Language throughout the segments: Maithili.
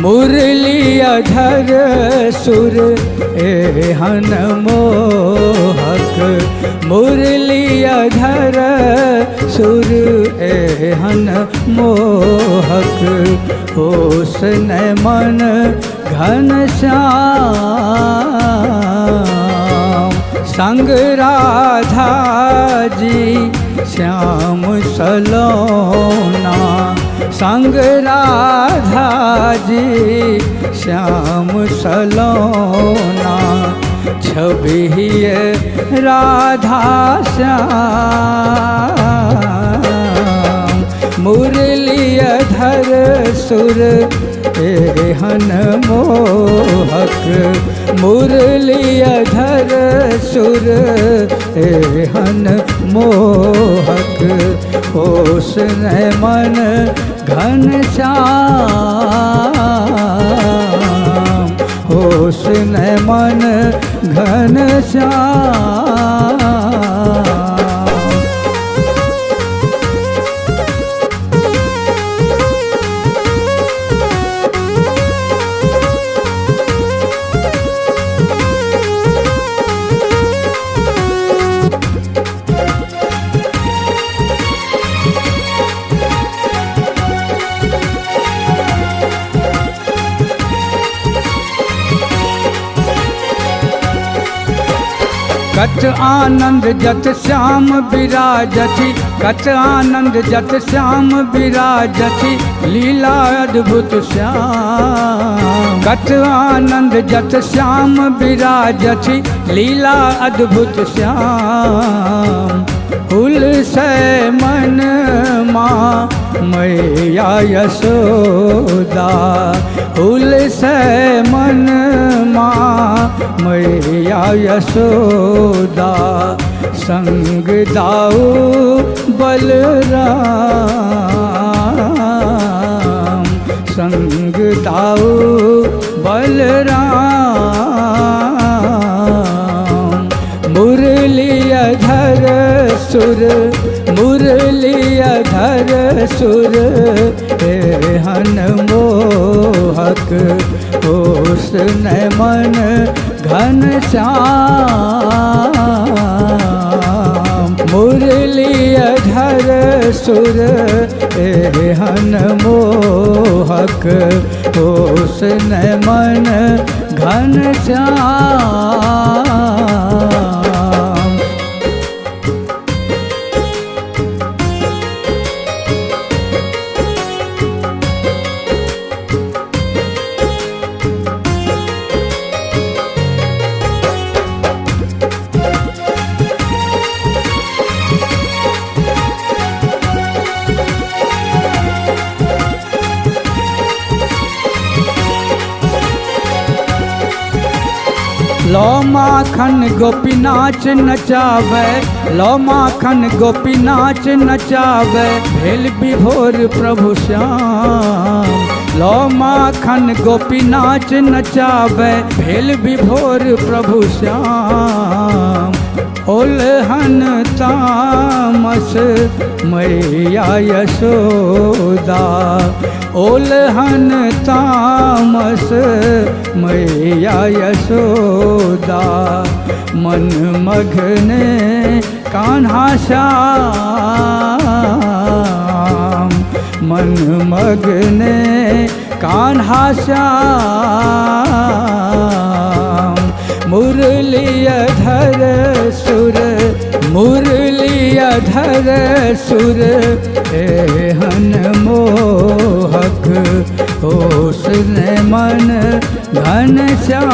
मुरली अधर सुर एहन मोहक, मुरली अधर सुर एहन मोहक, होसन मन घन श्याम। संग राधा जी श्याम सलोना, संग राधा जी श्याम सलोना, छवि राधा श्याम। मुरली अधर सुर एहन मोहक, मुरली अधर सुर एहन मोहक, होसन मन घन श्याम, होसन मन घन श्याम। कत आनंद जत श्याम विराजति, कत आनंद जत श्याम विराजति, लीला अद्भुत श्याम। कत आनंद जत श्याम विराजति, लीला अद्भुत श्याम। हुलसै मन माँ मैया यशोदा, हुलसै मन माँ मैया यशोदा, संग दाऊ बलराम, संग दाऊ बलराम। मुरली अधर सुर, मुरली अधर सुर एहन मोहक, होसन मन घन श्याम। मुरली अधर सुर एहन मोहक, होसन मन घन श्याम। लो माखन गोपी नाच नचावे, लो माखन गोपी नाच नचावे, भेल विभोर प्रभु श्याम। लो माखन गोपी नाच नचावे, भेल विभोर प्रभु श्याम। ओलहन तामस मैया यशोदा, ओलहन तामस मैया यशोदा, मन मगने कान्हा श्याम, मन मगने कान्हा श्याम। मुरली अधर सुर, मुरली अधर सुर एहन मोहक, होसन मन घन श्याम।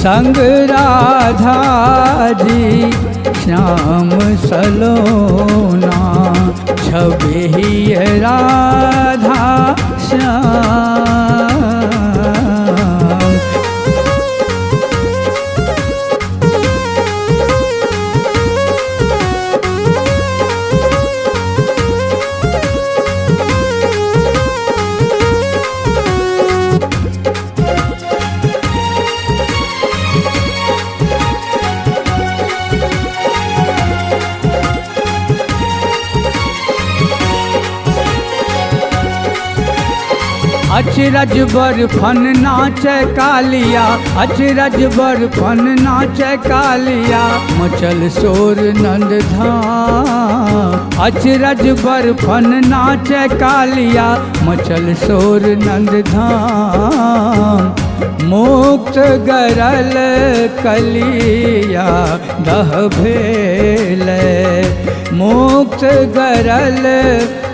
संग राधा जी श्याम सलोना, छवि राधा श्याम। अचरज बरफन नाचे कालिया, अचरज बरफन नाचे कालिया, मचल शोर नंद धाम। अचरज बरफन नाचे कालिया, मचल शोर नंद धाम। मुक्त गरल कलिया दह भेलै, मुक्त गरल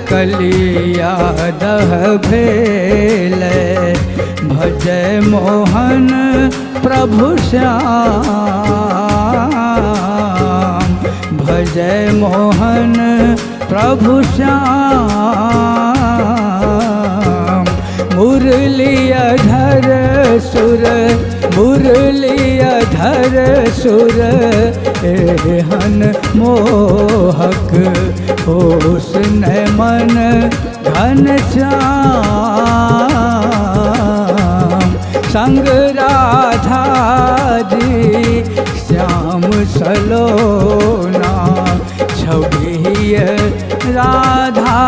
कलिया दह भेलै। भजय मोहन प्रभु श्याम, भजय मोहन प्रभु श्याम। मुरलीधर सुर, मुरलीधर सुर, एहन मोहक हुस्न मन घन श्याम। संग राधा जी श्याम सलोना, छवि राधा